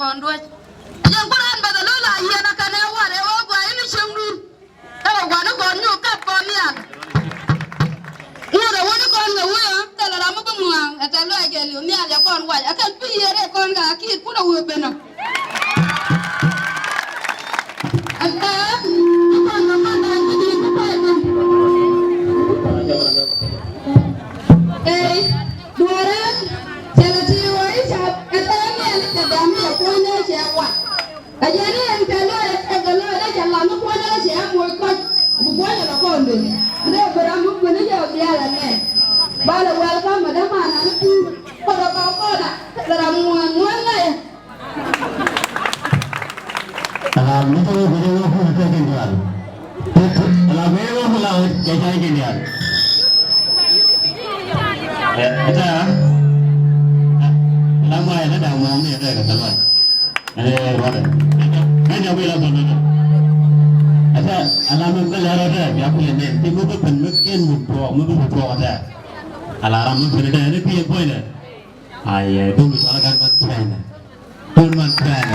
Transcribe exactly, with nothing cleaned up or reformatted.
Kɔn duec. Jɛn ku raan bäth a lo̱l a yiɛn a kɛn ɛ war ɛ ɣöö gua̱a̱ in cieŋ duun. Ɛ ɣöö gua̱a̱ ni kɔn nyuuk kap kɔn nhial. Ŋut ɛ wä ni kɔn kɛ wee ɔ thilɛ ram mi bi ŋua̱a̱ŋ ɛ tɛ̈th lɔaac kɛɛliw nhial ɛ kɔn wac a kɛn pi yiëër ɛ kɔn kɛ a kiit kun ɛ wee ben ɔ. Ɛ tɛ̈th a kɔn kɛ kɔn da̱a̱n mi di̱i̱t bi pay ben. Ey, duɔ̱ɔ̱rä, cɛ lɛ ti ɣöö i̱ ca̱p ɛ tɛ̈th nhial i̱ kɛ dam i̱ ɛ kuɔ̱nyä cɛ wac. Ɛ jɛn i̱ ɛn kɛ lɔɔcdä, kɛ lɔɔcdä cɛ lam i̱ kuɔnyä lɔ cɛ moc kɔc, bi kuɔnyä lɔ kɔn ben. Ndɛ bi ram mi kuëni jɛ bial ɛnɛ. Ba lɛ welcome mɛ dämaana ni pur. Kɔn rɔ kɔn kɔn a, lɛ ram ŋuan ŋuan ŋa̱cä. Aa, mi te wä bi wä kun te kɛ dial. Ala mi wä kun la kɛ ca kɛ dial. Ɛ, ɛ ta. Ala ma ɛ na da mɔ mi ɛ ta kɛ ta lɔt. Ɛ, rɔdɛ. Ɛ, ɛ, ɛ, ɛ, ɛ, ɛ, ɛ, ɛ, ala mi bä lɛ rɔdɛ, bia kulɛ nɛn. Ti mi bä ben mi ken mi tuɔɔk, mi bä bi tuɔɔk ɛ tɛ. Ala ram mi ben ɛ tɛ, ni bi ɛ buɔy nɛ. Ay, ɛ, dum mi tuɔɔk la kan man tuɔɔk nɛ. Dum man tuɔɔk nɛ.